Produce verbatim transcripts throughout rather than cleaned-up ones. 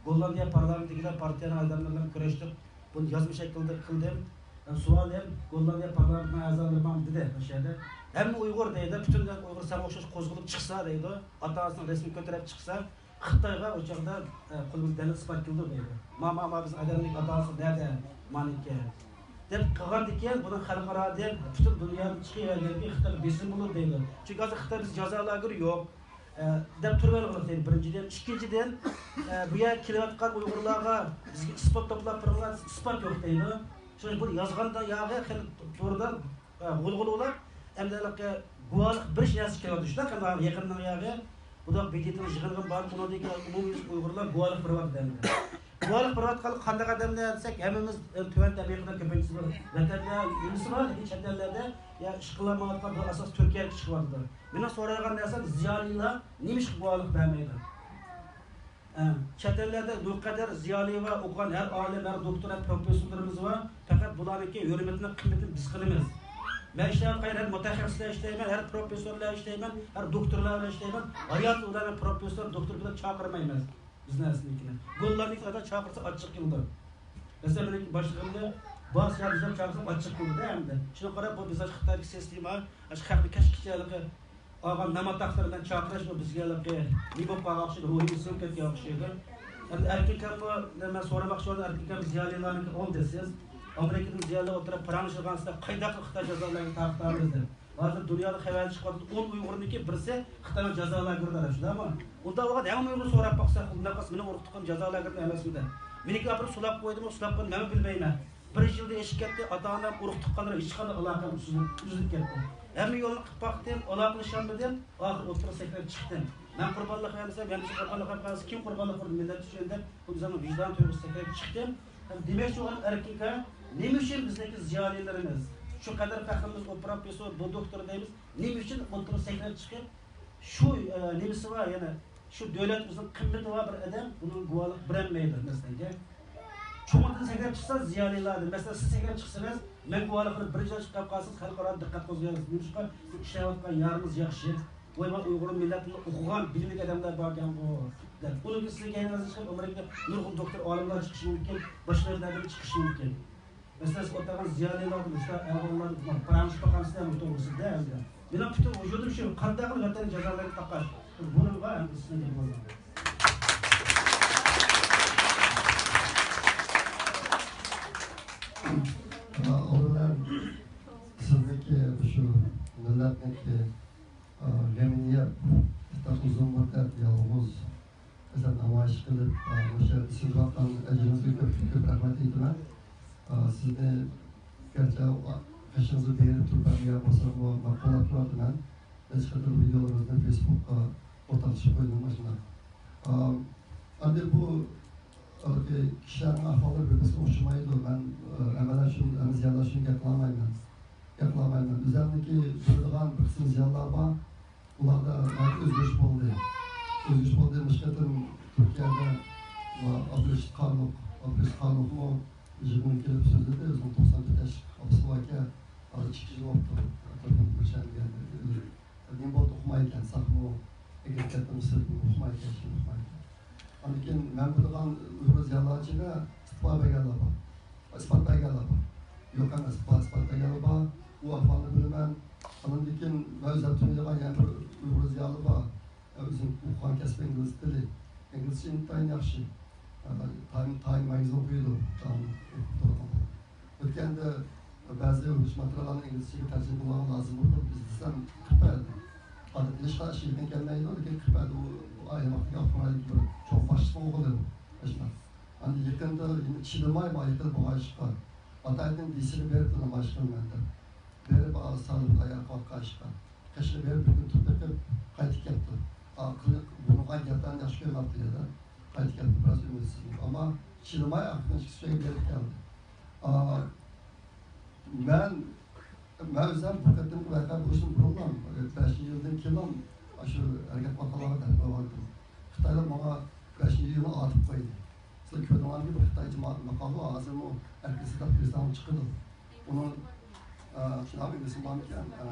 گوللاندىيە پارلامېنتىدىكىلەر پارتىيەنىڭ ئادەملىرى بىلەن كۆرۈشتۇق. بۇنى يازما شەكىلدە قىلدىم. سوئال ھەم گوللاندىيە پارلامېنتىنىڭ ئەزالىرى ماڭا دېدى، مۇشۇ يەردە ھەممە ئۇيغۇر دەيدۇ، پۈتۈن ئۇيغۇر ساڭا ئوخشاش قوزغىلىپ چىقسا دەيدۇ، ئاتا ئانىسىنىڭ رەسىمىنى كۆتۈرۈپ چىقسا، خىتايغا ئۇ چاغدا، ئە، قولىمىز دەلىل ئىسپات كېلىدۇ دەيدۇ. ما، ما، ما، بىز ئادەمنىڭ ئاتا ئانىسى نەدە؟ مانىكى. دەپ قىلغاندىكىن، بۇنىڭ خەلقئارادىن، پۈتۈن دۇنيادىن چىقىۋەرگەنكى خىتايغا بېسىم بولىدۇ دەيدۇ. چۈنكى ھازىر خىتاي بىز جازا لاگېرى يوق، ئە، دەپ تۇرۇۋەرگەنلىك دەيدۇ، بىرىنچىدىن. ئىككىنچىدىن، ئە، بۇ يەرگە كېلىۋاتقان ئۇيغۇرلارغا بىزگە ئىسپات توپلاپ بېرىڭلار، ئىسپات يوق دەيدۇ. شۇڭا بۇنى يازغاندا ياغى خېلى توردىن، ئە، غۇلغۇلا بولۇپ، ئەمدى ھېلىقى گۇۋاھلىق بېرىش نەرسىسى كېلىۋاتىدۇ. شۇنداق، يېقىننىڭ ياغى بۇنداق بېدىتىنىڭ يىغىنىغا بارىپ، ئۇنىڭدىن كېيىن ئومۇميۈزلۈك ئۇيغۇرلار گۇۋاھلىق بېرىۋاتىدۇ ئەمدى. گۇۋاھلىق بېرىۋاتقانلار قانداق ئادەملەر دېسەك، ھەممىمىز، ئە، تۆۋەن تەبىقىدە كۆپىنچىسى بار. ۋەتەندە نېمىسى بار، لېكىن چەت ئەللەردە يا ئىش قىلالمايۋاتقان بۇ ئاساس تۈركىيەگە چىقىۋاتىدۇ. مېنىڭ سورايدىغان نەرسەم، زىيالىيلار نېمىشقا گۇۋاھلىق بەرمەيدۇ؟ ئە، چەت ئەللەردە نۇقەدەر زىيالىي بار، ئوقۇغان ھەر ئالىم، ھەر دوكتور، ھەر پروفېسسورلىرىمىز بار. پەقەت بۇلارنىڭكى ھۆرمىتىنى، قىممىتىنى بىز قىلىمىز. مەن ئىشلەۋاتقان ھەر مۇتەخەسسىسلەر ئىشلەيمەن، ھەر پروفېسسورلار ئىشلەيمەن، ھەر دوكتورلار بىلەن ئىشلەيمەن. ھاياتى ئۇلارنى پروفېسسور، دوكتور دەپ چاقىرمايمىز. بىزنىڭ ئەسلىدىكىنى. گوللاندىيەدىكى ئادەم چاقىرسا ئاچچىق كېلىدۇ. مەسىلەن، مېنىڭ باشلىقىمنى باس يا دېسەم چاقىرسام ئاچچىق كېلىدۇ ئەمدى. شۇنىڭغا قاراپ، بۇ بىز خىتايدىكى سىستېما، ئاشۇ خەقنى كەچكىچە ھېلىقى ئالغان ناماتاقلىرى بىلەن چاقىرىش، بۇ بىزگە ھېلىقى نېمە بولۇپ قالغان ئوخشايدۇ، روھىمىز سۆڭۈپ كەتكەن ئوخشايدۇ. ئەمدى ئەركىن ئاكامغا مەن سورىماقچى بولدۇم، ئەركىن ئاكام زىيالىيلارنىڭكى ئوڭ دېسىز. ئامېرىكىدىن زىيالىيلار ئولتۇرۇپ پاراڭلىشىدىغان سىلەر قايداقلا خىتاي جازالىرىنى تارقىتامىز دەپ. ھازىر دۇنيادا خەۋەر چىقىۋاتىدۇ، ئون ئۇيغۇرنىڭكى بىرسى خىتاينىڭ جازا لاگېرىدا دەپ، شۇنداقمۇ؟ ئۇنداق بولغاندا ھەممە ئۇيغۇر سوراپ باقسا، ئۇنداق قىلسا مېنىڭ ئۇرۇق تۇغقىنىم جازا لاگېرىدا ئەمەسمۇ دەپ. مېنىڭكى ئاپىرىپ سولاپ قويدىمۇ، سولاپ قويدىمۇ، مەنمۇ بىلمەيمەن. بىر يىلدىن ئېشىپ كەتتى، ئاتا-ئانام، ئۇرۇق-تۇغقانلار ھېچقانداق ئالاقەم ئۈزۈلۈپ، ئۈزۈلۈپ كەتتى. ھەممە يولنى قىلىپ باقتىم، ئالاقىلىشالمىدىم، ئاخىرى ئوتتۇرىغا سەكرەپ چىقتىم. مەن قۇربانلىق بەرمىسەم، يەنە بىر قۇربانلىق بەرمىسە، كىم قۇربانلىق بېرىدۇ؟ مىللەت ئۈچۈن دەپ، بۇ ئىنساننىڭ ۋىجدان تۇيغۇسى سەكرەپ چىقتىم. ھەم دېمەكچى بولغان ئەركىن ئاكا، نېمە ئۈچۈن بىزنىڭكى زىيالىيلىرىمىز شۇ قەدەر پەخرىمىز، ئۇ پروفېسسور، بۇ دوكتور دەيمىز، نېمە ئۈچۈن ئوتتۇرىغا سەكرەپ چىقىپ، شۇ، ئە، نېمىسى بار، يەنە شۇ دۆلىتىمىزنىڭ قىممىتى بار بىر ئادەم بۇنىڭ گۇۋاھلىق بېرەلمەيدۇ، مەسىلەن. چوڭىدىن سەكرەپ چىقسا زىيالىيلاردىن، مەسىلەن، سىز سەكرەپ چىقسىڭىز، مەن گۇۋاھلىق بېرىپ بىر يىل چىقىپ قالسىڭىز، خەلقئارانىڭ دىققەت قوزغايسىز. نېمىشقا؟ ئىشلەۋاتقان يارىمىز ياخشى. ۋاي، ۋاي، ئۇيغۇر مىللىتىدە ئوقۇغان، بىلىملىك ئادەملەر باركەنغۇ، دەپ. ئۇنىڭ كېيىن سىزنىڭ كەينىڭىزدىن چىقىپ، ئامېرىكىدا نۇرغۇن دوكتور ئالىملار چىقىشى مۇمكىن، باشقا يەردىن چىقىشى مۇمكىن. مەسىلەن، سىز ئولتۇرغان زىيالىيلار، مۇشۇ ئەھۋاللارنى پاراڭلىشىپ باقامسىز، ھەم توغرىسىدا، ھەم مېنىڭ پۈتۈن ۋۇجۇدۇم شۇ، قانداق قىلىپ ۋەتەننى جازا لاگېرىغا تاقاش. بۇنىڭغا ھەم سىزنى دەپ بولىمەن. ئاۋۋالەن سىزنىڭكى شۇ مىللەتنىڭكى، ئا، غېمىنى يەپ، ئۇزۇن مۇددەت يالغۇز ئەسەر نامايىش قىلىپ، ئا، مۇشۇ يەردە سىزلەرنىڭ ئەجرىڭىزگە كۆپ، كۆپ رەھمەت ئېيتىمەن. ئا، سىزنى گەرچە قېشىڭىزدا بېرىپ تۇرۇپ بەرمىگەن بولساممۇ، ماقۇللاپ تۇراتتىمەن. نەچچە قېتىم ۋىدىيولىرىڭىزنى فېيسبۇكقا ئورتاقلىشىپ قويدۇم مۇشۇنداق. ئا، ئەمدى بۇ ھېلىقى كىشىلەرنىڭ ئەھۋاللىرى بىر-بىرسىگە ئوخشىمايدۇ. مەن، ئا، ئەمەلەن شۇ، ئەمەلىي زىيانلار شۇنى گەپ قىلالمايمەن. گەپ قىلالمايمەن. ئۆزەمنىڭكى بىلىدىغان بىر قىسىم زىيانلار بار. ئۇلاردا ناھايىتى ئۆزگىرىش بولدى. ئۆزگىرىش بولدى. مۇشۇ قېتىم تۈركىيەدە ئابدۇرېشىت قارلۇق، ئابدۇرېشىت قارلۇقمۇ يىغىنغا كېلىپ سۆزلىدى. ئۆزىنىڭ توقسان تۆت ياشلىق ئاپىسى باركەن، ھازىر ئىككى يىل بولۇپتۇ. ئەتراپىدا بىر شەھەرگە كەلدى. نېمە بولدى ئۇقمايدىكەن، ساقمۇ، ئەگرى كەتتىمۇ، سىرتمۇ ئۇقمايدىكەن، شۇنى ئۇقمايدىكەن. ئاندىن كېيىن مەن بىلىدىغان ئۇيغۇر زىيالىيلار ئىچىدە ئىستېپا بەرگەنلەر بار. ئىسپات بەرگەنلەر بار. يوق ئەمەس، بار، ئىسپات بەرگەنلەر بار. ئۇ ئەھۋالنى بىلىمەن. ئاندىن كېيىن مەن ئۆزۈم تونۇيدىغان يەنە بىر ئۇيغۇر زىيالىي بار. ئۆزۈم ئوقۇغان كەسپى ئىنگلىز تىلى. ئىنگلىزچە ئىنتايىن ياخشى. تايم، تايم ماگىزىن ئوقۇيدۇ. داۋاملىق ئوقۇپ تۇرىدۇ. ئۆتكەندە بەزى ماتېرىياللارنى ئىنگلىزچىگە تەرجىمە قىلىدىغان لازىم بولۇپ، ئىزدىسەم قىرىق بەردى. ئادەتتە ھېچقانداق ئىشقا يېقىن كەلمەيدۇ، لېكىن قىرىق بەردى. ئۇ ئايرىم ۋاقىتتىكى ئاپتونوم رايوندىكى بىر چوڭ باشلىقنىڭ ئوغلى ئۇ. ئەشۇنداق. ئاندىن يېقىندا يەنە چىدىماي، ما يېقىندا بۇ ئايشىققا ئاتايىتنىڭ دېسىغا بېرىپ نامايىش قىلىمەن دەپ. بېرىپ، سالىپ ئاياغ قايتقان ئىشقا. قېشىغا بېرىپ بىر كۈن تۇرۇپ بېقىپ قايتىپ كەپتۇ. بۇرۇنقى گەپلەرنى ياخشى كۆرمەپتۇ يەنە. قايتىپ كەپتۇ، بىراز ئۈمىدسىز بولۇپ. ئەمما چىدىماي ئاخىرىنى ئىككىسى بېرىپ كەلدى. ئا، مەن، مەن ئۆزۈم بۇ قېتىمقى ۋەقە بولۇشتىن بۇرۇنلا، بەشىنچى يىلدىن كېيىنلا ئاشۇ ھەرىكەت ماقالىلارغا دەپ قويغانىدىم. خىتايلار ماڭا بەشىنچى يىلنى ئاتىپ قويدى. سىلەر كۆردۈڭلارمۇ، بىر خىتايچە ما-، ماقالىدۇ، ھازىرمۇ ئەركىن سىدىق تېلېۋىزىيەدە چىقىدۇ. ئۇنىڭ، ئە، شۇنداق ئىسمى بارمىكەن؟ ئە،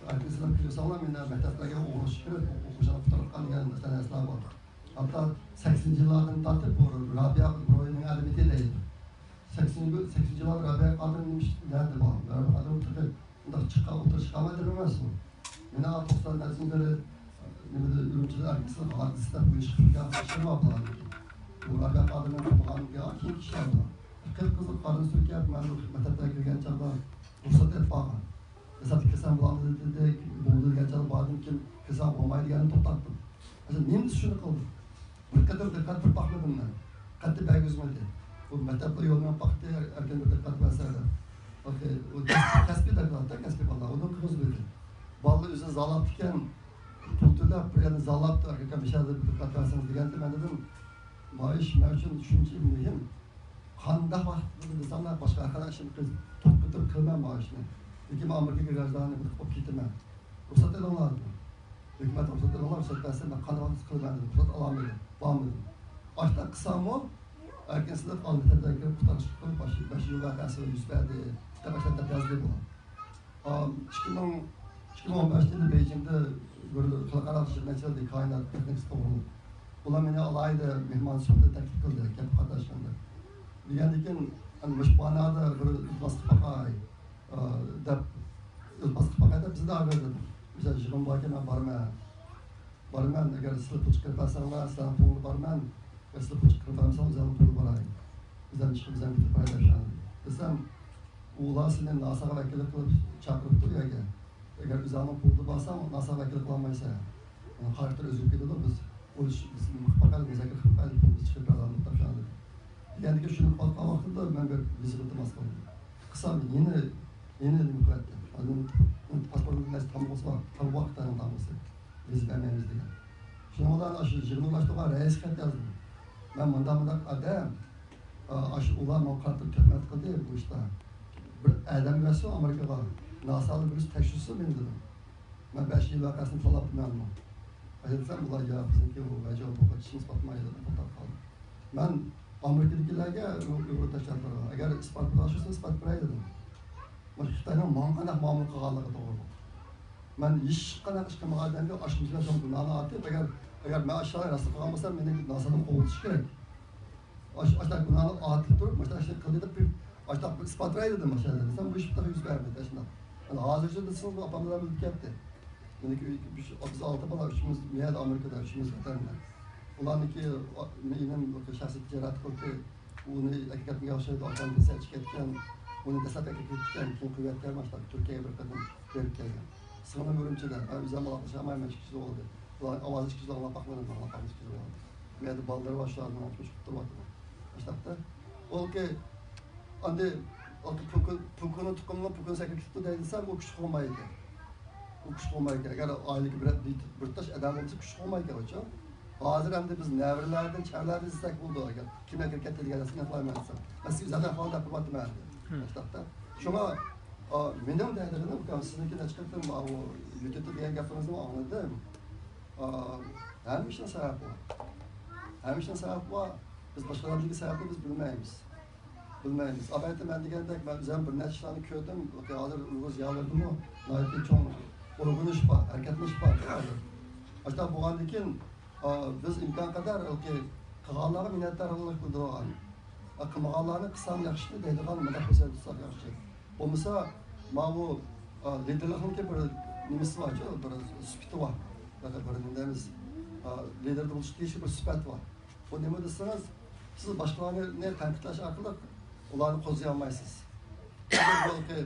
ئەركىن سىدىق تېلېۋىزىيەدە مېنى مەكتەپلەرگە ئوقۇغۇچى كىرىپ، ئوقۇغۇچىلارنى قۇتقۇزۇۋاتقان دېگەن نەرسىلەر بار. ھەتتا سەكسىنىنچى يىللاردىن تارتىپ بۇ رابىيە ئىبراھىمنىڭ ئەدەبىياتى دەيدۇ. سەكسىنىنچى، سەكسىنىنچى يىللاردا رابىيە قادىرى نېمە ئىش، نەدە بار؟ رابىيە قادىر تېخى ئۇنداق چىققان، ئوتتۇرىغا چىققان ئادەم ئەمەسمۇ؟ مېنىڭ توقسان نەچچىنچى يىلى نېمىدە، ئۈرۈمچىدە ئەركىسىز ھادىسە دەپ بۇ ئىشقا كىرگەن ئىشلىرىم بار بۇلارنىڭكى. بۇ رابىيە قادىرنىڭ قىلغان كېيىنكى ئىشلار بۇلار. قىپقىزىل قارنى سۈركەپ، مەن مەكتەپكە كىرگەن چاغدا رۇخسەت ئېلىپ بارغان. دەسلەپتە كىرسەم بولامدۇ دېدى، بولدى دېگەن چاغدا باردىمكىن، كىرسەم بولمايدۇ دېگەندىن توختاتتىم. ئاشۇ نېمە دېسە شۇنى قىلدىم. بىر قېتىم دىققەت بېرىپ باقمىدىم مەن. قەتئىي بەرگۈزمىدى. بۇ مەكتەپلەر يوللىماپ باقتى، ئەركىن بىر دىققەت بەرسە دەپ. ئۇ كەسپىي، كەسپىي دوكلاتتا، كەسپىي بالىلار، ئۇنى قىلغۇزمىدى. بالىلار ئۆزى زالاپتىكەن، پۇل تۆلەپ، بىر يەردىن زالاپتۇ، ئاكا، مۇشۇ يەردە بىر دىققەت بەرسىڭىز دېگەندە مەن دېدىم، مايىش مەن ئۈچۈن شۇنچە مۇھىم. قانداق ۋاقىتتا دېسەڭلار، باشقا ھەر قانداق ئىشنى قىل-، توختىتىپ قىلىمەن مايىشنى. لېكىن مەن ئامېرىكىغا گراژدانى بولۇپ كېتىمەن. رۇخسەت ئېلىڭلار دېدىم. ھۆكۈمەت رۇخسەت ئېلىڭلار، رۇخسەت بەرسە مەن قانداق قىلىمەن دېدىم. رۇخسەت ئالالمىدى، بارمىدىم. ئاشۇنداق قىلساممۇ ئەركىن سىدىق ئالمىتەدە كىرىپ قۇتقۇزۇش قىلىپ، بەش، بەش يىل ۋەقەسى يۈز بەردى دەپ ئاشۇنداق دەپ يازدى بۇلار. ئام، ئىككى مىڭ، ئىككى مىڭ ئون بەشىنچى يىلى بېيجىڭدا بىر خەلقئارا ژۇرنالىستلار كائىنات تېخنىكىسى توغرىلىق. بۇلار مېنى ئالاھىدە مېھمان سۈپىتىدە تەكلىپ قىلدى، كەپ قاتناشقاندا. دېگەندىكىن، ئەنە مۇشۇ مانادا بىر ئىلتىماس قىلىپ باقاي. ئا، دەپ، ئىلتىماس قىلىپ باقاي دەپ بىزنى دەۋەت قىلدى. بىزدە يىغىن باركەن، مەن بارىمەن. بارىمەن، ئەگەر سىلەر پۇل چىقىرىپ بەرسەڭلار، سىلەرنىڭ پۇلۇڭلارنى بارىمەن. ئەگەر سىلەر پۇل چىقىرىپ بەرمىسەڭلار، ئۆزۈمنىڭ پۇلۇمنى باراي. بىزدىن چىقىپ، بىزدىن كېتىپ باراي دەپ دېسەم، ئۇلار سېنى ناساغا ۋەكىللىك قىلىپ چاقىرىپتۇ يەرگە. ئەگەر ئۆزۈڭنىڭ پۇلىدا بارساڭ، ناساغا ۋەكىللىك قىلالمايسەن. ئۇنىڭ خاراكتېرى ئۆزگىرىپ كېتىدۇ، بىز ئۇ ئىش، بىز نېمە قىلىپ باقايلى، مۇزاكىرە قىلىپ باقايلى، پۇلىمىزنى چىقىرىپ بېرەلمىدۇق دەپ شۇنداق دېدى. دېگەندىكىن شۇنى قىلىۋاتقان ۋاقتىدا مەن بىر ۋىزىغا ئىلتىماس قىلدىم. قىلسام يەنە، يەنە نېمە قىلاتتى. ئاندىن پاسپورتنىڭ نەرسە تامغىسى بار، تامغا تامغىسى. ۋىزا بەرمەيمىز دېگەن. شۇنىڭ بىلەن ئاشۇ يىغىنغا ئۇلاشتۇرغان رەئىس خەت يازدىم. مەن مۇنداق، مۇنداق ئادەم، ئا، ئاشۇ ئۇلار ماڭا قارىتا تۆھمەت قىلدى بۇ ئىشتا. بىر ئادەم بەرسۇن ئامېرىكىغا، ناسالىق بىرسى تەكشۈرسۇن مېنى دېدىم. مەن بەش يىل ۋەقەسىنى تاللاپتىمەنمۇ؟ ئاشۇ دېسەم، ئۇلار ياق، بىزنىڭكى ئۇ ۋەجۇ بولغاچ ئىشىمىز پاتمايدۇ دەپ توختاپ قالدى. مەن ئامېرىكىدىكىلەرگە، ئۇ-، ئۇيغۇر تەشكىلاتلىرىغا، ئەگەر ئىسپات بولغان ئىسپات بېرەي دېدىم. مانا خىتاينىڭ ماڭا قانداق مۇئامىلە قىلغانلىقى توغرۇلۇق. مەن ھېچقانداق ئىش قىلمىغان ئادەمگە ئاشۇ مۇشۇنداق چوڭ گۇناھنى ئارتىپ، ئەگەر، ئەگەر مەن ئاشۇلارنى راستلىق قىلغان بولسام، مېنى ناسالىق قوغلىتىش كېرەك. ئاش-، ئاشۇنداق گۇناھنى ئارتىپ تۇرۇپ، مۇشۇنداق ئىشنى قىلدى دەپ بىر ئاشۇنداق بىر ئىسپات بەرەي دېدىم ئاشۇ يەردە. دېسەم، بۇ ئىش بىر يۈز بەرمىدى ئاشۇنداق. مانا ھازىرچە دېسىڭىز، بۇ ئاپامنىڭ بىلىپ كەتتى. مېنىڭكى ئۆي، بىز، بىز ئالتە بالا، ئۈچىمىز مۇ يەردە ئامېرىكىدا، ئۈچىمىز ۋەتەندە. ئۇلارنىڭكى، ئا-، ئىنىم شەخسىي تىجارەت قىلدى. ئۇنى ئەكەپ كەتمىگەن ئوخشايدۇ، ئاكام كېسەل چىقىپ كەتكەن. ئۇنى دەسلەپ ئەكەپ كېتىپتىكەن، كېيىن قويۇۋەتكەن، باشلاپ تۈركىيەگە بىر قېتىم بېرىپ كەلگەن. سىڭلىم ئۈرۈمچىدە، مەن ئۆزۈم ئالاقىلىشالمايمەن، ئىككى يىل بولدى. ئۇلارنىڭ ئاۋازى ئىككى يىل ئاڭلاپ باقمىدىم، ئاڭلاپ باقمىدىم، ئىككى يىل بولدى. مەيلى بالىلىرى بار، شۇلارنىڭ تۇرۇشۇپ تۇرۇۋاتىدۇ. ئاشتاقتا. ئۇلكى ئاندى پۇكۇن، پۇكۇننىڭ تۇقۇمىنى پۇكۇن سەكرىپ كېتىپتۇ دەيدىسەم، ئۇ كۈچ قوغمايدىكەن. ئۇ كۈچ قوغمايدىكەن. ئەگەر ئائىلىدىكى بىر، بىر، بىر تۇتاش ئادەم بولمىسا، كۈچ قوغمايدىكەن ئۇچۇ. ھازىر ئەمدى بىز نەۋرىلەردىن، چەۋرىلەردىن ئىزدەك بولدى. ئەگەر كىم ئەكىرىپ كەتتى دېگەن نەرسىنى ئېنىقلايمەن دېسەم. مەن سىزگە ئىزاھات ئەھۋال دەپ بېرىۋاتىمەن ئەمدى. ئاشتاقتا. شۇڭا، ئا، مېنىڭ دەيدىغىنىم، ئۇكام، سىزنىڭكى نەچچە قېتىم، ئا، ئۇ يۇتۇبتا دېگەن گەپلىرىڭىزنى ئاڭلىدىم. ئا، ھەممە ئىشنىڭ سەۋەبى بار. ھەممە ئىشنىڭ سەۋەبى بار. بىز باشقىلاردىكى سەۋەبنى بىز بىلمەيمىز. بىلمەيمىز. ئەلۋەتتە، مەن دېگەندەك، مەن ئۆزۈم بىر نەچچە ئىشلارنى كۆردۈم. ھازىر ئۇيغۇر زىيالىيلىرىدىمۇ ناھايىتى چوڭ ئويغىنىش بار، ھەرىكەتلىنىش بار ھازىر. ئاشۇنداق بولغاندىن كېيىن، ئا، بىز ئىمكان قەدەر ھېلىقى قىلغانلارغا مىننەتدارلىق بىلدۈرىدىغان، ئا، قىلمىغانلارنى قىلسام ياخشى دەيدىغان مۇنداق ۋەزىيەتتە تۇتساق ياخشى. بولمىسا، ماۋۇ، ئا، لىدېرلىقنىڭكى بىر نېمىسى بارچۇ، بىر سۈپىتى بار. بىر، بىر نېمە دەيمىز، ئا، لىدېردا بولۇشقا تېگىشلىك بىر سۈپەت بار. بۇ نېمە دېسىڭىز، سىز باشقىلارنى تەنقىدلەش ئارقىلىق ئۇلارنى قوزغىيالمايسىز. بۇ ھېلىقى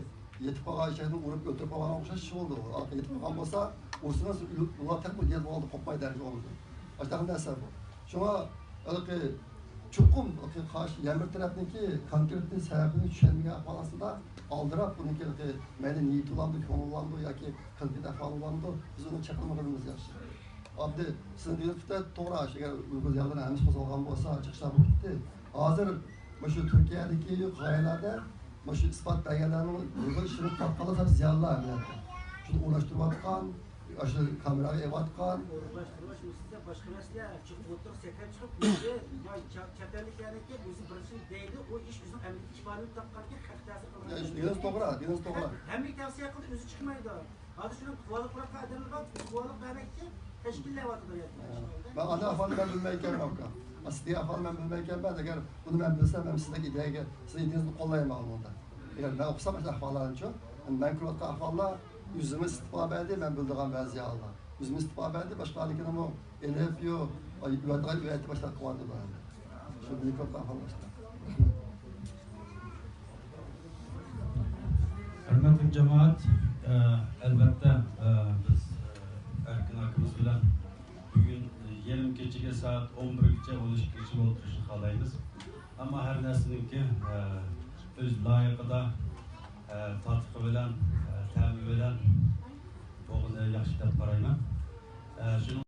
يېتىپ قالغان ئېشەكنى ئۇرۇپ ئۆلتۈرۈپ قويغان ئوخشاش ئىش بولدى. ھېلىقى يېتىپ قالغان بولسا، ئۇرسىڭىز، ئۇلار تېخىمۇ يېتىپ قالدى، قوپمايدۇ، ھەرگىز ئورنىدىن. ئاشۇنداق نەرسە بۇ. شۇڭا ھېلىقى چوقۇم ھېلىقى قارشى يەنە بىر تەرەپنىڭكى كونكرېتنىي سەۋەبىنى چۈشەنمىگەن ئەھۋال ئاستىدا ئالدىراپ، ئۇنىڭكى ھېلىقى مەيلى نىيىتى بولامدۇ، كۆڭلى بولامدۇ ياكى قىلغان ئەھۋالى بولامدۇ، بىز ئۇنى چەكلىمىگىنىمىز ياخشى. ئابدى، سىزنىڭ دېگىنىڭىز توغرا، ئەگەر ئۇيغۇر زىيالىيلىرى ھەممىسى قوزغالغان بولسا، چىقىشلار بولۇپ كېتتى. ھازىر مۇشۇ تۈركىيەدىكى قايەلەردە مۇشۇ ئىسپات بەرگەنلەرنىڭ ئۇيغۇر ئىشىنى تارتقانلار سەل زىيالىيلار ئەمەلىيەتتە. شۇنى ئورۇنلاشتۇرۇۋاتقان، ئاشۇ كامېراغا ئېلىۋاتقان. ئورۇنلاشتۇرۇش مۇسىزدا باشقا مەسىلە، چىقىپ ئولتۇرۇپ سەكرەپ چىقىپ، ئۆزى، مانا، چا-، چەت ئەللىكلەرنىڭكى ئۆزى بىرسىنى دەيدۇ، ئۇ ئىش ئۆزىنىڭ ئەمەلىيەتتە ئىپادىنى تاپقاندىكىن خەق تەسىر قىلغان. يا، دېگىنىڭىز توغرا، دېگىنىڭىز توغرا. ھەممىگە تەۋسىيە قىلدى، ئۆزى چىقمايدۇ. ھازىر شۇنىڭ قۇۋۋالىق بۇراتقا ئادەملەر بار، قۇۋۋالىق بەرمەكچى. تەشكىللەۋاتىدۇ. مەن ئانا ئەھۋالنى مەن بىلمەيكەنمەن، ئاكا. سىزنىڭ ئەھۋالنى مەن بىلمەيكەنمەن. ئەگەر بۇنى مەن بىلسەم، مەن سىزدەك ئىدىيەگە، سىزنىڭ ئىدىيەڭىزنى قوللايمەن ئالدىدا. ئەگەر مەن ئوقۇسام ئاشۇ ئەھۋاللارنىچۇ، مەن كۆرۈۋاتقان ئەھۋاللار ئۆزىمىز ئىستىپا بەردى، مەن بىلىدىغان بەزى ھاللار. ئۆزىمىز ئىستىپا بەردى، باشقىلارنىڭكىنىمۇ ئېلىپ، يو، ئۆتىدىغان ئۆتى باشلاپ قىلىۋاتىدۇ. شۇ مېنىڭ كۆرۈۋاتقان ئەھۋال باشقا. ھۆرمەتلىك جامائەت، ئە، ئەلۋەتتە، ئە، بىز، ئە، ئەركىن ئاكىمىز بىلەن بۈگۈن يېرىم كېچىگە سائەت ئون بىرگىچە، ئون ئىككىگىچە ئولتۇرۇشنى خالايمىز. ئەمما ھەر نەرسىنىڭكى، ئە، ئۆز لايىقىدا، ئە، تاتلىقى بىلەن، ئە، تەمى بىلەن بولغىنى ياخشى دەپ قارايمەن. ئە، شۇنىڭ